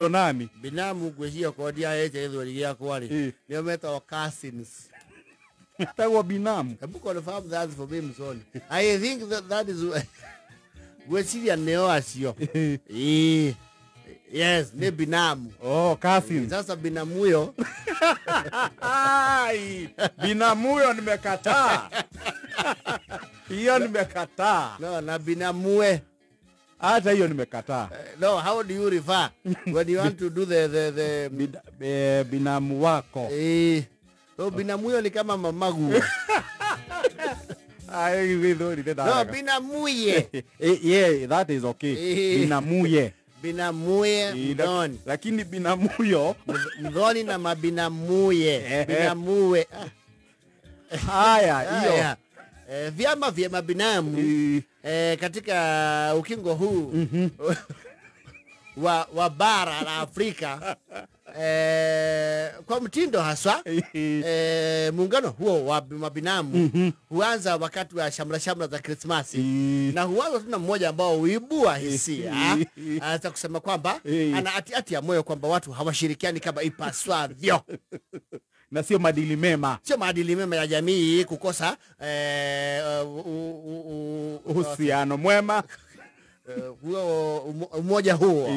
Nani? Binamu ngwĩciria okorwo ndiahete gĩthweri gĩakwa rĩ, nĩo metagwo cousins. Tagwo binamu. Hebu confirm that for me, Msoni. I think that is ngwĩciria nĩo acio. Ĩĩ. Yes, nĩ binamu. Oh, cousins. Sasa binamu yo Ai, binamu yo nimekataa. Hiyo nimekataa. No, na binamue. Hata hiyo nimekataa. No, how do you refer when you want to do the binamu wako? So binamu yo ni kama mamagu. Ai, no, binamuye. Yeah, that is okay. Binamuye. Binamuye mdoni. Lakini binamuyo mdoni na mabinamuye. Binamuwe. Haya, hiyo. Vyama vya mabinamu katika ukingo huu wa bara la Afrika, kwa mtindo haswa, muungano huo wa mabinamu huanza wakati wa shamra shamra za Krismasi, na huanza tuna mmoja ambao huibua hisia za kusema kwamba ana ati ya moyo kwamba watu hawashirikiani kama ipaswavyo. Na sio maadili mema. Sio maadili mema ya jamii kukosa uhusiano mwema. Huo umoja huo.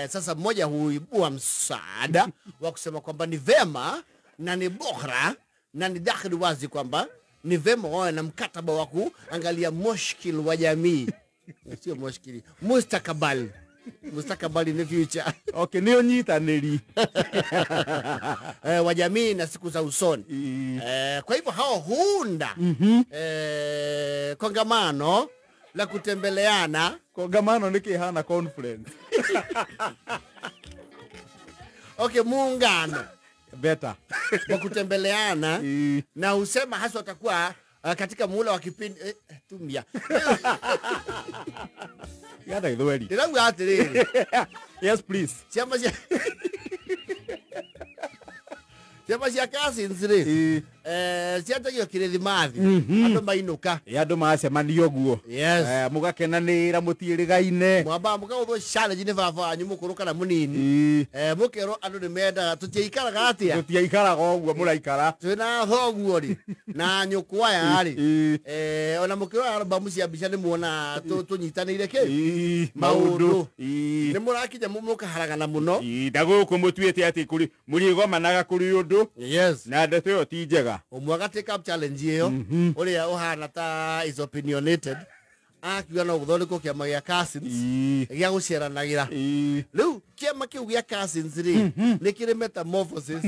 Sasa mmoja huibua msaada wa kusema kwamba ni vema na ni bora na ni dhahiri wazi kwamba ni vema wawe na mkataba wa kuangalia mushkil wa jamii. Sio mushkili, mustakabali. Mustakabali in the future. Okay, niyo nyitanĩri. Wa jamii na siku za usoni. Kwa hivyo hao huunda kongamano la kutembeleana. Kongamano niki hana conference. Okay, muungano. Better. Wa kutembeleana na usema haswa atakuwa katika muhula wa kipindi tumia. Yada gĩthweri. Ndĩrauga atĩrĩrĩ. Yes, please. Ciama cia cousins rĩ, cianjagio kĩrĩthimathi, andũ mainũka. Andũ macemania ũguo. Yes. Mũgakenanĩra mũtiĩrĩgaine. Mwambaga mũkagũthwo challenge nĩ baba wanyu mũkũrũ kana mũnini. Mũkerwo andũ nĩ mendaga tũtiaikaraga atĩa? Tũtiaikaraga ũguo mũraikara. Twĩna thoguo rĩ na nyũkwa aya rĩ. Ona mũkĩrora albamu cia mbica nĩ muona tũnyitanĩire kĩ? Maũndũ. Nĩ mũrakinya mũkaharagana mũno. Na gũkũ mũtuĩte atĩ mũrĩgomanaga kũrĩ ũndũ. Yes. Na ndeto ĩyo ti njega. Ũmwe aga take up challenge ĩyo ũrĩa ũhana ta is opinionated akiuga no gũthondekwo kĩama gĩa cousins gĩa gũceranagĩra. Rĩu kĩama kĩu gĩa cousins rĩ nĩ kĩrĩ metamorphosis.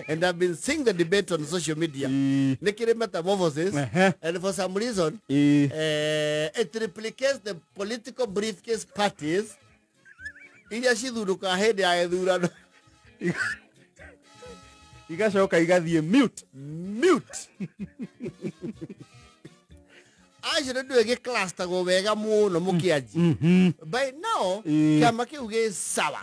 And I've been seeing the debate on social media. Nĩ kĩrĩ metamorphosis and for some reason it replicates the political briefcase parties iria cithurũkaga hĩndĩ ya gĩthurano. Igacoka igathiĩ mute. Mute. Acio nĩ ndũĩ gĩclustergwo wega mũno mũkĩanji. By now kĩama kĩu gĩ sawa.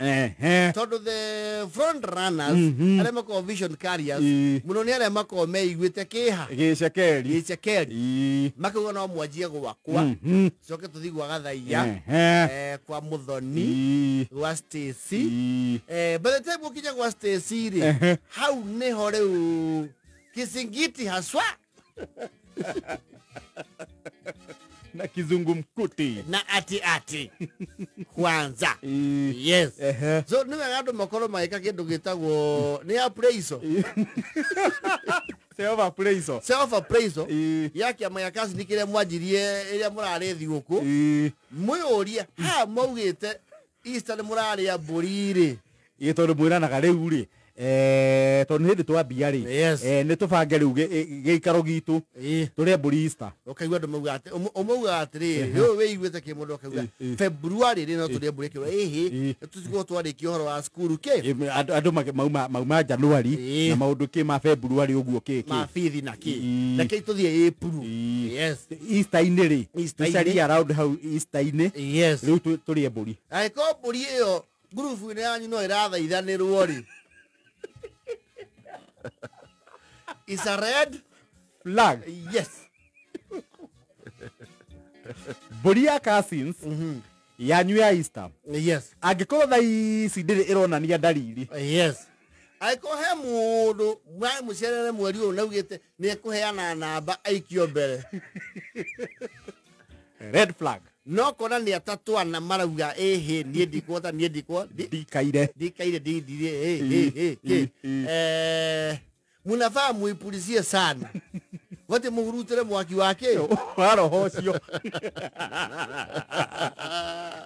Tondũ the front runners arĩa makoragwo vision carriers mũno nĩ arĩa makoragwo meiguĩte kĩha. Gĩcekeri. Gĩcekeri. Makauga no mwanjie gwakwa. Coke tũthiĩ gwa Gathaiya, kwa Muthoni, gwa Stacy. By the time ũkinya gwa Stacy rĩ, hau nĩho rĩu kisingiti haswa. Na kizungumkuti. Na ati ati. Kwanza. Yes. So nĩ wega andũ makorwo magĩka kĩndũ gĩtagwo nĩ appraisal. Self appraisal. Self appraisal. Ya kĩama gĩa kazi nĩ kĩrĩa mwanjirie ĩrĩa mũrarĩ thigũkũ. Mwĩyũrie haha mwaugĩte Easter nĩ mũrarĩa mbũri rĩ. Ĩ tondũ mwĩranaga rĩu rĩ. Tondũ nĩ hĩndĩ twambia rĩ, nĩ tũbange rĩu gĩikaro gitũ tũrĩe mbũri Easter. Ũkaigua andũ maugaga atĩ ũmaugaga atĩrĩrĩ, ũyũ wĩiguĩte kĩ mũndũ akauga February rĩ no tũrĩe mbũri ĩkĩũra ĩhĩ tũtigwo twarĩkia ũhoro wa cukuru kĩ. Andũ mauma January na maũndũ kĩ ma February ũguo kĩ kĩ. Ma bithi na kĩ. Rekei tũthiĩ April. Yes. Easter-inĩ rĩ, tũcarie around hau Easter-inĩ. Yes. Rĩu tũrĩe mbũri. Angĩkorwo mbũri ĩyo ngurubu-inĩ yanyu no ĩrathaithanĩrwo rĩ. Is a red flag. Yes. Mbũri ya cousins Yanyu ya Easter. Yes. Angĩkorwo thaa ici ndĩrĩ ĩronania ndariri. Yes. Angĩkorwo he mũndũ mũcerere mweri ũyũ naugĩte nĩ ekũheana namba aikio mbere. Red flag. No kona nĩ atatũ ana marauga ĩhĩ niĩ ndikuota niĩ ndikwo ndikaire ndikaire ndindire ĩ munafaa muipulizie sana wote muhurutire mwaki wake wa roho ũcio.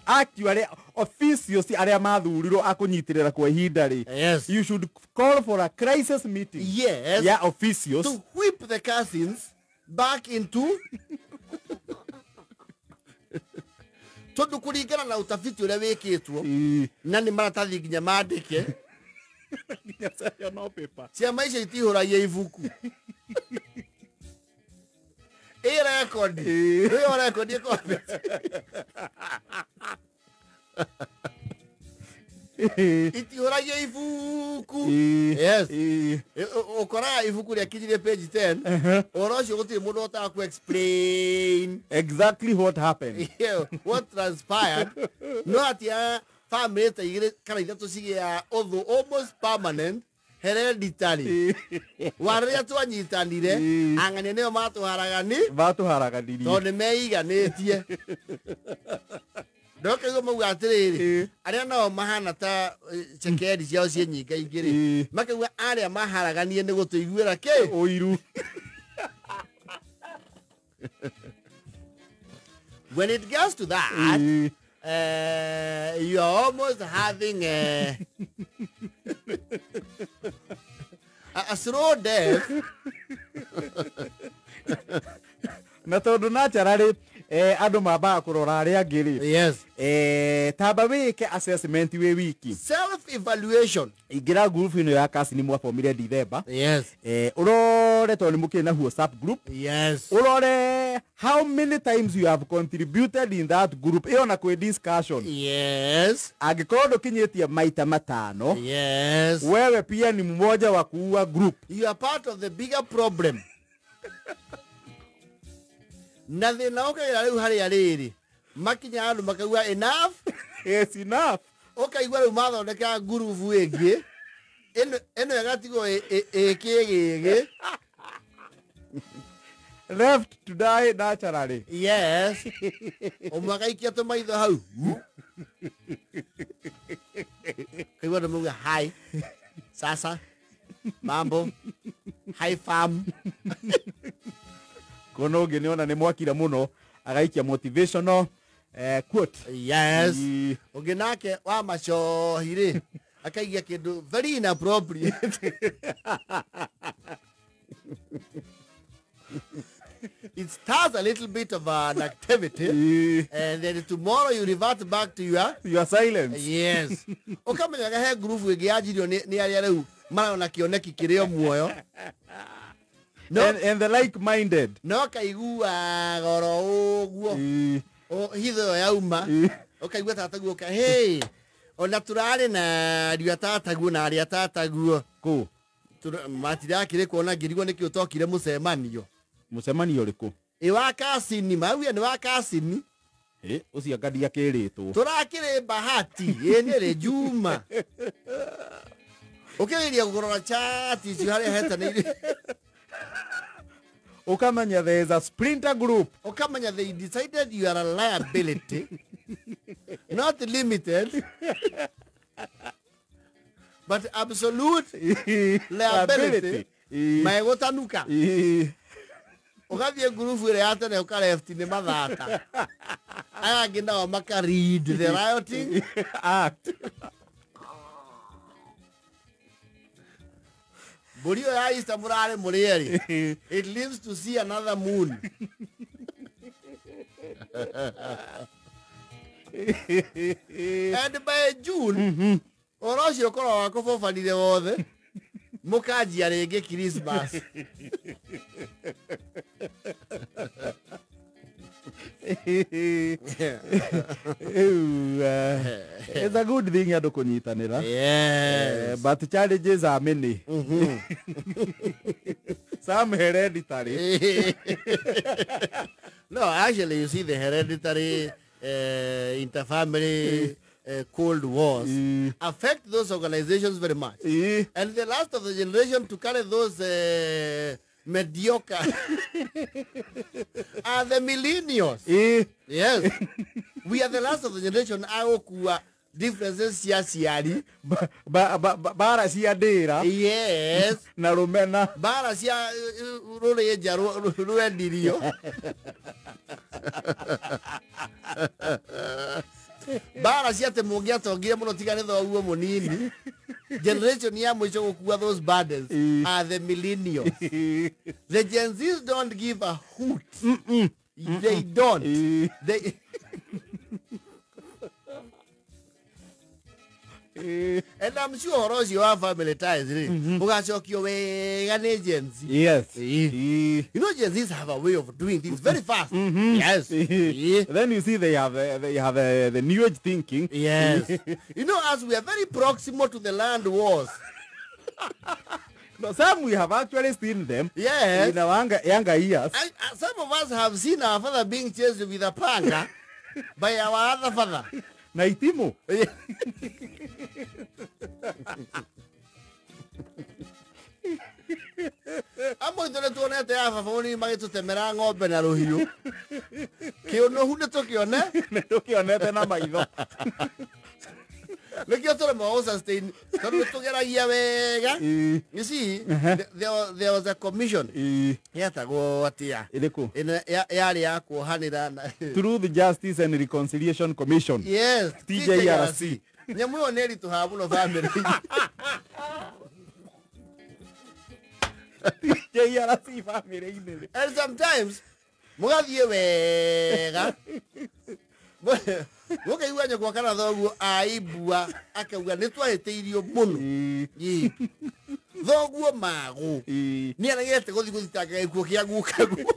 Actually officials arĩa mathurirwo akũnyitĩrĩra kwa ihinda rĩ. Yes. You should call for a crisis meeting. Yes. Ya officials to whip the cousins back into tondu kuringana na utafiti uria wikitwo na ni maratathi nginya mandike no paper ciama icio itihũragia ibuku ĩ rekondi ĩyo rekondi ĩkorwo itihũragia ibuku. Yes. Ũkoraga ibuku rĩakinyire page 10 ũhoro ũcio gũtirĩ mũndũ ũhotaga ku explain exactly what happened. Yeah, what transpired. No atia family ta igĩrĩ kana ithatũ cigĩa ũthũ almost permanent hereditary. Wa rĩrĩa twanyitanire ang'ania nĩo matũharaganirie tondũ nĩ meiganĩtie. Ndokaigua mauga atĩrĩrĩ arĩa nao mahana ta cekeri ciao ciĩ nyingaingĩ rĩ makauga arĩa maharaganie nĩ gũtũiguĩra kĩ ũiru. When it gets to that, you are almost having a slow death. Na tondu naturally andu mambaga kurora aria angi ri. Yes. Tamba wike assessment wi wiki. Self evaluation. Ingira group ino ya Kasini mwafomire December. Yes. Urore tondu mukiri na WhatsApp group. Yes. Urore how many times you have contributed in that group iyo na kwi discussion. Yes. Angikorwo ndukinyitie maita matano. Yes. Wewe pia ni mmoja wa kuua group. You are part of the bigger problem. Na thina ukagira riu haria riri makinya andu makaigua enough. Yes, enough. Ukaigua riu mathondeka ngurubu ingi ino igatigwo ikigigi left to die naturally. Yes. Umwe akaikia tumaitho hau kaigua andu mauga hi sasa mambo hi fam. Kono ũngĩ nĩona nĩ mwakira mũno agaikia motivational quote. Yes. Ũngĩ nake wa macohi rĩ akaigia kĩndũ very inappropriate. It starts a little bit of an activity and then tomorrow you revert back to your silence. Yes. Ũkamenyaga he group ĩngĩ yanjirio nĩ arĩa rĩu marona kĩoneki kĩrĩ o muoyo. No. And the like-minded. No kaigua goro ũguo. Hitho yauma. Ũkaigua tataguo ka hey. Ona turarĩ na ariũ a tataguo na arĩa tataguo. Kũ? Matirakĩrĩ kuona ngĩrigwo nĩkĩ ũtokire mũcemanio. Mũcemanio ũrĩkũ? Ĩ wa Kasini, mauga nĩ wa Kasini. Ĩ ũcio anga ndiakĩrĩtwo. Tũrakĩrĩ Bahati, ĩ nĩ rĩ Juma. Ũkĩgeria kũrora chat icio harĩa hetanĩire. Ukamanya there is a splinter group. Ukamanya they decided you are a liability, not limited, but absolute liability. Maegũtanuka. Ũgathiĩ ngurubu ĩrĩa ya tene ũka left nĩ mathata. Aya angĩ nao maka read the rioting act. Mbũri ĩyo ya Easter mũrarĩ mũrĩ erĩ. It lives to see another moon. And by June, ũhoro ũcio ũkorwo wakũbobanire wothe, mũkanjia rĩngĩ Christmas. It's a good thing andũ kũnyitanĩra. Yes. But challenges are many. Some hereditary. No, actually, you see, the hereditary interfamily cold wars affect those organizations very much. And the last of the generation to carry those mediocre are the millennials. Yes. We are the last of the generation agũkua differences cia aciari bara cia ndĩra. Yes. Na rũmena bara cia rũrĩnja rwendirio. Bara cia atĩ mũngĩatongire mũno tiga nĩ thoguo mũnini. Generation ya mũico gũkua those burdens are the millennials. The Gen Zs don't give a hoot. They don't. They And I'm sure ũhoro ũcio wa family ties rĩ ũgacokio wega nĩ Gen Z. Yes. You know, Gen Zs have a way of doing things very fast. Yes. Then you see they have the new age thinking. Yes. You know, as we are very proximal to the land wars. No, some we have actually seen them. Yes. In our younger years. Some of us have seen our father being chased with a panga by our other father. Na itimu. Amwe ithuĩ tuonete a baba mũnini magĩtũtemera ng'ombe na rũhiũ. Kĩũnũhu nĩtũkĩone. Nĩtũkĩonete na maitho. Nĩkĩo tũremagwo gũ-sustain tondũ tũgeragia wega. You see, there was a commission yetagwo atĩa? Ĩrĩkũ? Yarĩ ya kuohanĩra na Truth, Justice and Reconciliation Commission. Yes, TJRC. Nyamũ ĩyo nĩ ĩritũhaga mũno family-inĩ. TJRC family-inĩ. And sometimes mũgathiĩ wega mũkaigua nyũkwa kana thoguo aibua akauga nĩ twahĩtĩirio mũno. Thoguo magũ nĩ aregete gũthiĩ gũthitanga gĩkuũ kĩa gukaguo.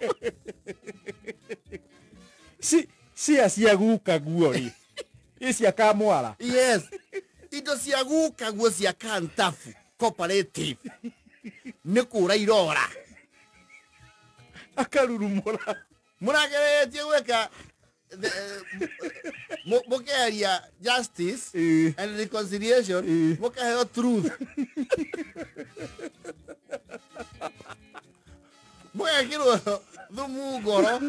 Cia cia gukaguo rĩ cia kamwara. Yes. Indo cia gukaguo cia Kantafu Cooperative nĩ kũra irora akarurumũra. Mũrageretie gwĩka mũkeria justice and reconciliation, mũkaheo truth. Mũgekĩrwo thumu ngoro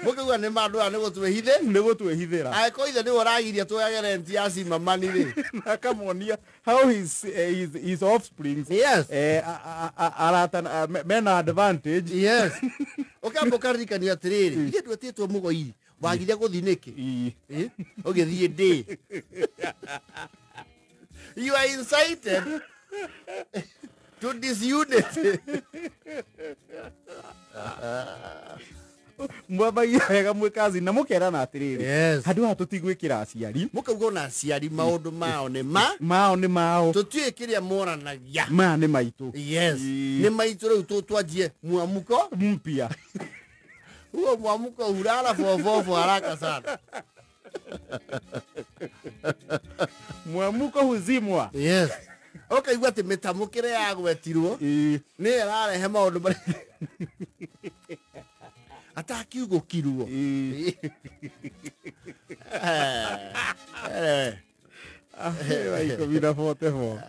mũkauga nĩ mandũ aya nĩ gũtwĩhithe. Nĩ gũtwĩhithĩra. Angĩkorwo ithe nĩwe ũragiria tuoyage rent ya Simamani rĩ. Akamuonia how his offsprings. Yes. Arata mena advantage. Yes. Ũkamba ũkaririkania atĩrĩrĩ, ithuĩ twetĩtwo mũgoi wagire gũthiĩ nĩkĩ? Ũgĩthiĩ ndĩ. You are incited to disunity. Mwambagia wega mwĩ kazi na mũkerana atĩrĩrĩ. Yes. Handũ haha tũtigwĩkĩra aciari. Mũkauga ona aciari maũndũ mao nĩ ma. Mao nĩ mao. Tũtiũĩ kĩrĩa moranagia. Maya nĩ maitũ. Yes. Nĩ maitũ rĩu twanjie mwamuko mpya. Huo mwamuko hulala fofofo haraka sana. Mwamuko huzimwa. Yes. Ũkaigua atĩ mĩtamũkĩre yagwetirwo nĩ ĩrarehe maũndũ marĩa atakiugũkirwo. 10:44.